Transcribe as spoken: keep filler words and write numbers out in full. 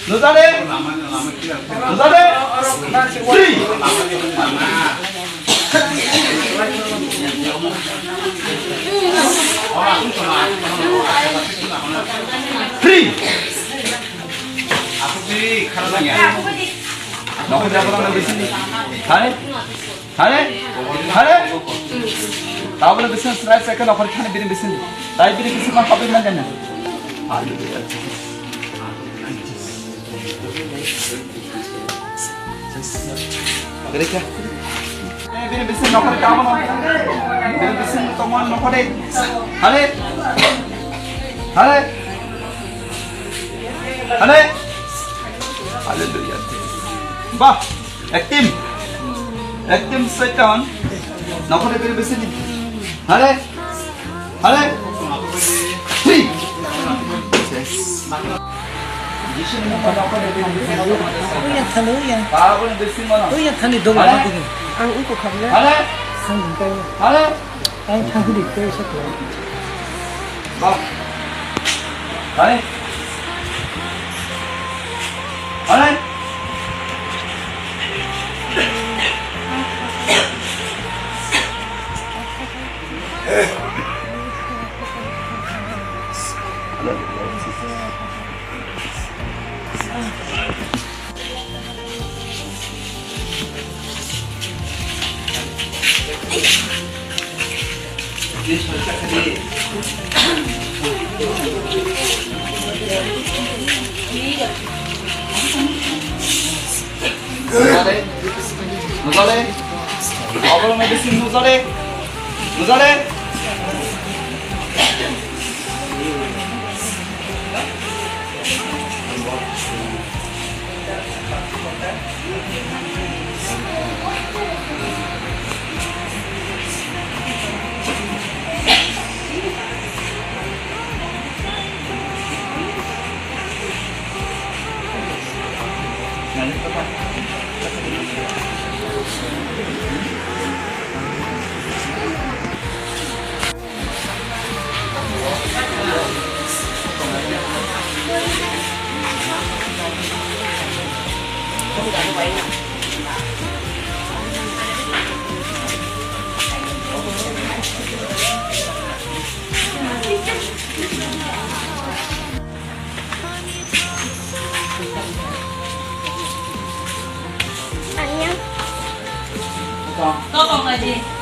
Nujare? Nujare? Free! Free! Nokho de borok no bising di. Thani? Thani? Thani? Tabole bising srai sekhe nokho thani bini bising di. Tai bini bising ma papi ma jana. Hallelujah. Bini bising nokho de tamo no. Bini bising tamo nokho de. Thani? Thani? Thani? Hallelujah. Bah. Ektim. Ektim Satan. Nokho de bini bising di. Hale. Hale. Free. Yes. Uya thani, uya. Ba, bini bising mano. Uya thani dong. Hale. Ang uko khamle. Hale. Ang dong tayo. Hale. Ang thang hudi tayo sa to. Ba. Hale. Hale. Nujale. Oborok medicine nujale. Nujale. Annyang. Totong lagi.